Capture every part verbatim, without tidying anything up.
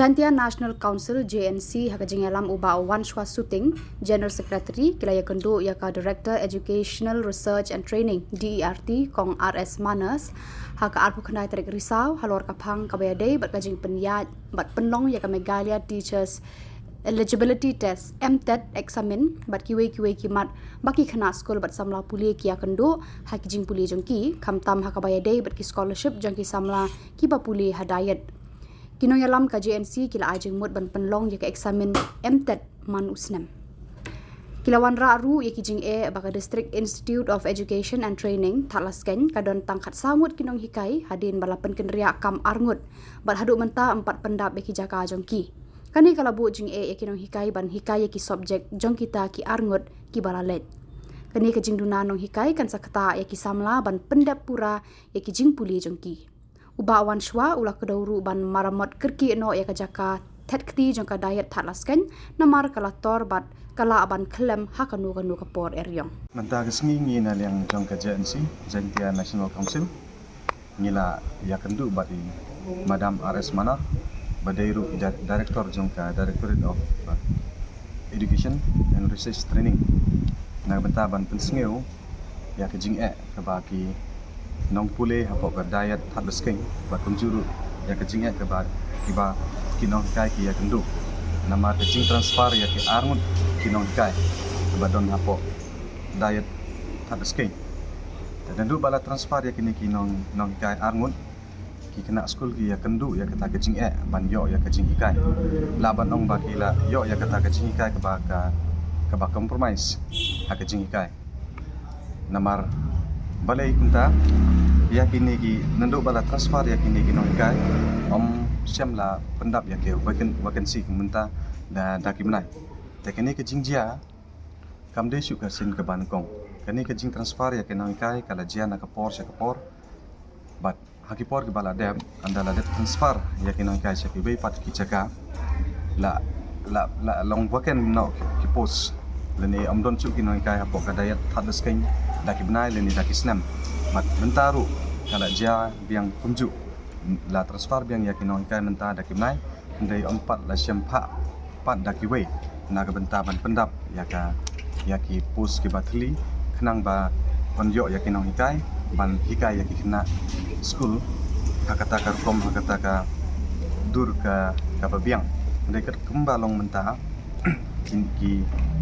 Jaintia National Council, J N C, ha ka jingïalam u Bah Wanshwa Suting, General Secretary, ki la ïakynduh ïa ka Director Educational Research and Training, D E R T, Kong R S Manners, ha ka arphew khyndai tarik Risaw, halor ka phang kaba ïadei bad ka jingpynïaid bad pynlong ïa ka Meghalaya Teachers Eligibility Test, M TET examen, bad kiwei kiwei ki mat ba ki khynnah skul bad samla pule ki ïakynduh ha ki jingpule jong ki, khamtam ha kaba ïadei bad ki scholarship jong ki samla kiba pule ha DIET. Ki nongïalam ka J N C ki la ai jingmut ban pynlong ïa ka examen M TET man u snem. Ki la wanrah ruh ïa ki jingeh ba ka District Institute of Education and Training, Thadlaskein, ka don tang khatsaw ngut ki nonghikai hadien ba la pynkynriah kam ar ngut, bad haduh mynta ym pat pyndap ïa ki jaka jong ki. Kane ka la buh jingeh ïa ki nonghikai ban hikai ïa ki subject jong kita ki ar ngut kiba la leit. Kane ka jingduna nonghikai kan sa ktah ïa ki samla ban pyndep pura ïa ki jingpule jong ki. U Bah Wanshwa u la kdew ruh ban maramot kyrkieh noh ïa ka jaka thet kti jong ka DIET Thadlaskein, namar ka la tor bad ka lah ban khlem ha kano kano ka por eriong. Mynta ka sngi ngi na liang jong ka J N C, Jaintia National Council, ngi la ïakynduh bad i Madam R S Manners, ba dei ruh i Di-, Director jong ka Directorate of, uh, Education and Research Training, na ka bynta ban pynsngew ïa ka jingeh kaba ki nongpule hapoh ka DIET Thadlaskein, bad kumjuh ruh ïa ka jingeh kaba kiba ki nonghikai ki ïakynduh namar ka jingtransfer ïa ki ar ngut ki nonghikai kaba don hapoh DIET Thadlaskein. Te naduh ba la transfer ïa kine ki nong, nonghikai ar ngut, ki khynnah skul ki ïakynduh ïa kata ka jingeh ban ïoh ïa ka jinghikai. Lah ban ong ba ki la ïoh ïa kata ka jinghikai kaba ka, kaba compromise ha ka jinghikai. Namar balei kumta, ïa kine ki, naduh ba la transfer ïa kine ki nonghikai, ym shym la pyndap ïa ki vacan-, vacancy kumta da, da ki bnai. Te kane ka jingjia kam dei shuh ka sien kaba nyngkong. Kane ka jingtransfer ïa ki nonghikai ka la jia na ka por sha ka por. Bad ha ki por kiba la dep, ynda la dep transfer ïa ki nonghikai sha kiwei pat ki jaka, la, la, la long vacant noh ki, ki post. Lane ym don shuh ki nonghikai hapoh ka DIET Thadlaskein da ki bnai lane da ki snem. Bad mynta ruh ka la jia biang kumjuh. La transfer biang ïa ki nonghikai mynta da ki bnai, hynrei ym pat la shim phah pat da kiwei na ka bynta ban pyndap ïa ka, ïa ki post kiba thylli, khnang ba yn ïoh ïa ki nonghikai ban hikai ïa ki khynnah skul ha kata ka rukom, ha kata ka dur ka, kaba biang. Hynrei kat kumba long mynta, ki, ki,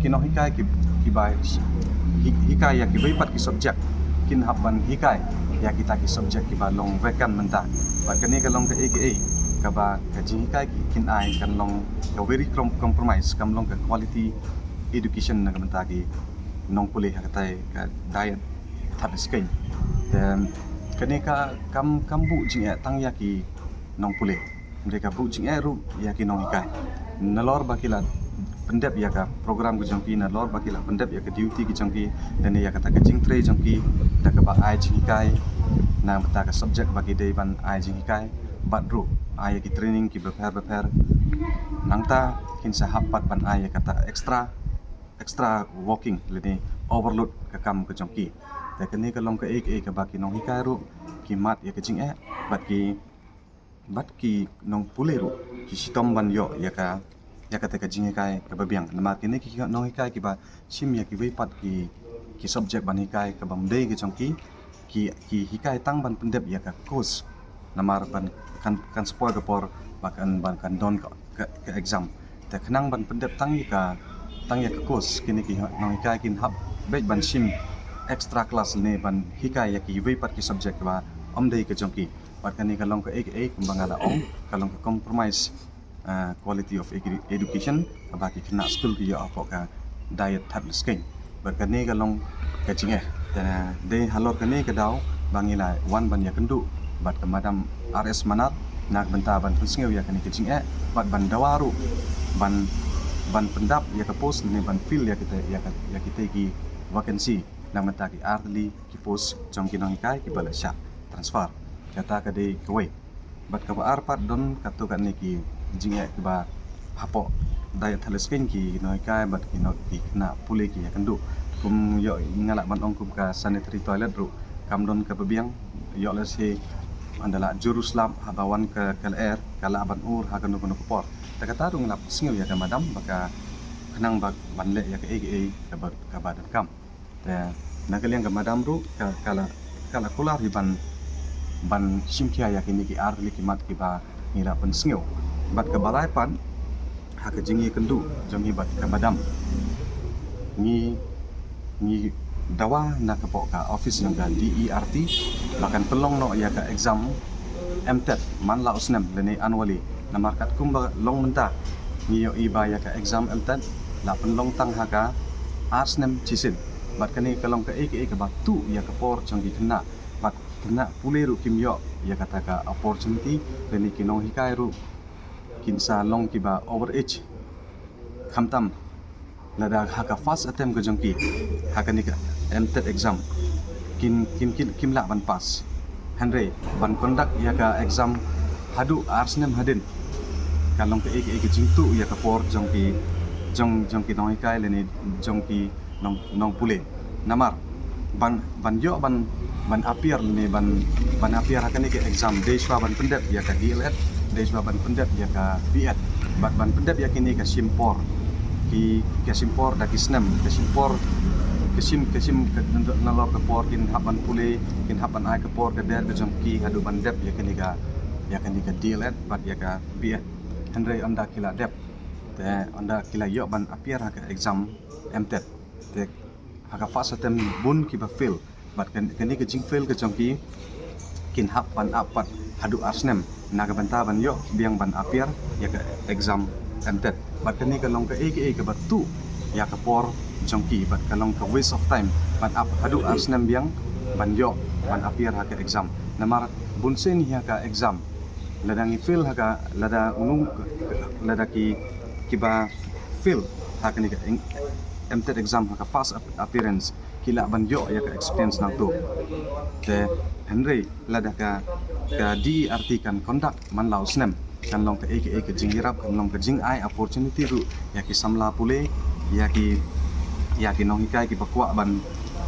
ki nonghikai ki, kiba hi-, hikai ïa kiwei pat ki subject kin hap ban hikai ïa kita ki subject kiba long vacant mynta. Bad kane ka long kaei kaei kaba ka jinghikai ki, kin ai kan long ka very com-, compromise, kam long ka quality education na ka bynta ki nongpule ha katai ka DIET Thadlaskein. Te kane ka kam, kam buh jingeh tang ïa ki nongpule, hynrei ka buh jingeh ruh ïa ki nonghikai. Nalor ba ki la pyndep ïa ka program ka jong ki, nalor ba ki la pyndep ïa ka duty ka jong ki, lane ïa kata ka jingtrei jong ki, da kaba ai jinghikai na bynta ka subject ba ki dei ban ai jinghikai, bad ruh ai ïa ki training kiba pher ba pher. Nangta kin sa hap pat ban ai ïa kata extra, extra working, lane overload ka kam ka jong ki. Te kane ka long kaei kaei kaba ki nonghikai ruh ki mad ïa ka jingeh, bad ki, bad ki nongpule ruh ki shitom ban ïoh ïa ka, ïa kata ka jinghikai kaba biang. Namar kine ki nonghikai kiba shim ïa kiwei pat ki, ki subject ban hikai kaba ym dei ka jong ki, ki, ki hikai tang ban pyndep ïa ka course. Namar ban kan, kan sa poi ka por ba kan, ban kan don ka, ka, ka exam. Te khnang ban pyndep tang ïa ka, tang ïa ka course, kine ki nonghikai kin hap beit ban shim extra class ne ban hikai ïa kiwei pat ki subject ba ym dei ka jong ki. Bad kane ka long kaei kaei kumba nga la ong, ka long ka compromise, ah, quality of edu-, education kaba ki khynnah skul ki ïoh hapoh ka DIET Thadlaskein. Bad kane ka long ka jingeh. Te dei halor kane ka daw ba ngi la wan ban ïakynduh bad ka Madam R S Manners na ka bynta ban pynsngew ïa kane ka jingeh, bad ban dawa ruh ban, ban pyndap ïa ka post ne ban fill ïa kita, ïa ka, ïa kita ki vacancy na ka bynta ki ar tylli ki post jong ki nonghikai kiba la shah transfer. Kata ka dei kawei. Bad kaba ar pat don katto katne ki jingeh kiba hapoh DIET Thadlaskein ki nonghikai bad ki nong, ki khynnah pule ki ïakynduh. Kum ïoh nga lah ban ong kum ka sanitary toilet ruh kam don kaba biang, ïoh lehse Ynda la jur u slap haba wan ka, ka lyer, ka lah ban ur ha kano kano ka por. Te kata ruh ngi la pynsngew ïa ka madam ba ka khnang ba ban leh ïa kaei kaei kaba, kaba donkam. Te na ka liang ka madam ruh ka, ka la, ka la kular hi ban, ban shim khia ïa kine ki ar tylli ki mat kiba ngi la pynsngew. Bad kaba lai pat, ha ka jingïakynduh jong ngi bad ka madam, ngi, ngi dawa na ka bok ka office jong ka D E R T ba kan pynlong noh ïa ka exam M.Tet man la u snem lane annually. Namar katkum ba long mynta ngi ïohi ba ïa ka exam M.Tet la pynlong tang ha ka ar snem shisien. Bad kane ka long kaei kaei kaba tuh ïa ka por jong ki khynnah. Bad khynnah pule ruh kim ïoh ïa kata ka opportunity, lane ki nonghikai ruh kin sa long kiba overage. Khamtam lada ha ka first attempt ka jong ki ha kane ka M.Tet exam kin, kin, kin, kim lah ban pass. Hynrei ban conduct ïa ka exam haduh ar snem hadien ka long kaei kaei ka jingtuh ïa ka por jong ki, jong, jong ki nonghikai lane jong ki nong, nongpule. Namar ban, ban ïoh ban, ban appear ne ban, ban appear ha kane ka exam dei shuwa ban pyndep ïa ka D.El.Ed, dei shuwa ban pyndep ïa ka B.Ed. Bad ban pyndep ïa kine ka shim por, ki, ka shim por da ki snem, ka shim por, ka shim, ka shim ka, nalor ka por kin hap ban pule, kin hap ban ai ka por ka der ka jong ki haduh ban dep ïa kane ka, ïa kane ka D.El.Ed bad ïa ka B.Ed. Hynrei ynda ki la dep, te ynda ki la ïoh ban appear ha ka exam M.Tet, te ha ka first attempt bun kiba fail. Bad kan, kane ka jingfail ka jong ki kin hap ban ap pat haduh ar snem na ka bynta ban ïoh biang ban appear ïa ka exam M.Tet. Bad kane ka long kaei kaei kaba tuh ïa ka por jong ki, bad ka long ka waste of time ban ap haduh ar snem biang ban ïoh ban appear ha ka exam. Namar bunsien hi ha ka exam, lada ngi fail ha ka, lada u nong, lada ki, kiba fail ha kane ka M.Tet exam ha ka first ap-, appearance, ki lah ban ïoh ïa ka experience nangta. Te hynrei lada ka, ka D.E.R.T kan conduct man la u snem, kan long kaei kaei ka jingïarap, kan long ka jingai opportunity ruh ïa ki samla pule, ïa ki, ïa ki nonghikai kiba kwah ban,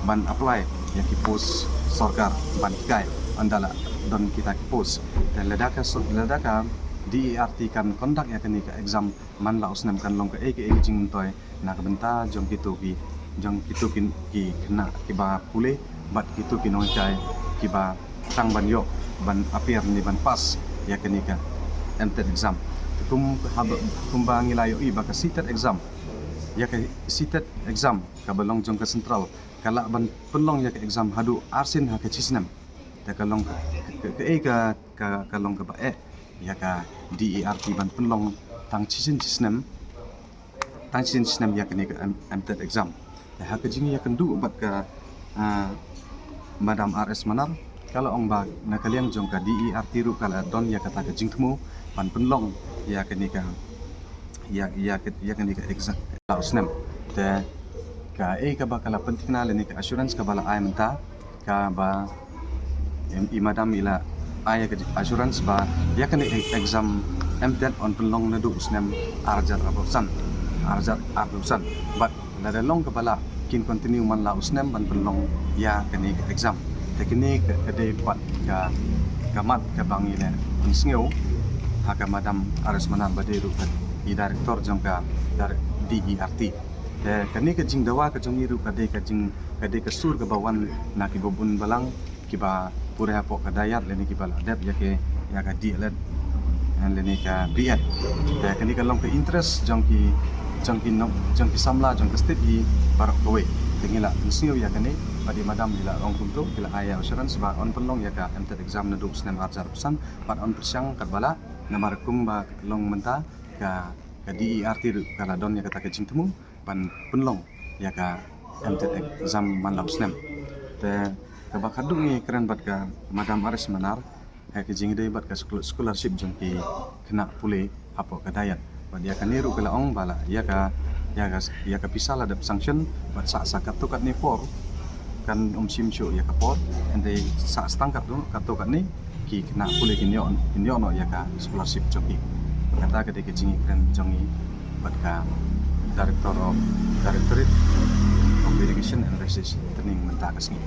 ban apply ïa ki post sorkar ban hikai, ynda la don kita ki post. Te lada ka so-, lada ka D.E.R.T kan conduct ïa kane ka exam man la u snem, kan long kaei kaei ka jingmyntoi na ka bynta jong kito ki, jong kito ki, ki khynnah kiba pule bad kito ki nonghikai kiba tang ban ïoh ban appear ne ban pass ïa kane ka M.Tet exam. Kum haba, kumba ngi la ïohi ba ka C.Tet exam, ïa ka C.Tet exam kaba long jong ka central ka lah ban pynlong ïa ka exam haduh arsien ha ka shisnem. Te ka long ka, ka, kaei ka, ka, ka long kaba eh ïa ka D.E.R.T ban pynlong tang shisien shisnem, tang shisien shisnem ïa kane ka M-, M.Tet exam. Te ha ka jingïakynduh bad ka, ah, Madam R.S. Manar, ka la ong ba na ka liang jong ka D.E.R.T ruh ka la don ïa kata ka jingthmu ban pynlong ïa kane ka, ïa, ïa ka, ïa kane ka exam la u snem. Te kaei kaba ka la pynthikna lane ka assurance kaba la ai mynta, kaba i, i madam i la ai ïa ka assurance ba ïa kane e-, exam M.Tet yn pynlong naduh u snem ar hajar arphew san, ar hajar arphew san. Bad lada long kaba lah kin continue man la u snem ban pynlong ïa kane ka exam. Te kane ka, ka dei pat ka, ka mat kaba ngi la pynsngew ha ka Madam R.S. Manar ba dei ruh ka i director jong ka, ka D.E.R.T. Te kane ka jingdawa ka jong ngi ruh ka dei ka jing, ka dei ka sur kaba wan na kiba bun balang kiba pure hapoh ka dayat lane kiba la dep ïa ka, ïa ka D.El.Ed lane ka B.Ed. Te kane ka long ka interest jong ki, jong ki nong, jong ki samla jong ka state hi baroh kawei. Te ngi la pynsngew ïa kane bad i madam i la ong kumto, i la ai ïa assurance ba yn pynlong ïa ka M.Tet exam naduh u snem ar hajar arphew san bad yn pyrshang katba lah, namar kumba long mynta ka, ka D.E.R.T ruh ka la don ïa kata ka jingthmu ban pynlong ïa ka M.Tet exam man la u snem. Te kaba khadduh ngi kren bad ka Madam R.S. Manar ha ka jingïadei bad ka schol-, scholarship jong ki khynnah pule hapoh ka dayat. Bad ïa kane ruh ka la ong ba la ïa ka, ïa ka, ïa ka pisa la dep sanction bad sah sa katto katne por, kan ym shim shuh ïa ka por, hynrei sah sa tang katto, katto katne ki khynnah pule kin ïoh, kin ïoh noh ïa ka scholarship jong ki. Kata ka dei ka jingïakren jong ngi bad ka Director of, Directorate of Education and Research Training mynta ka sngi.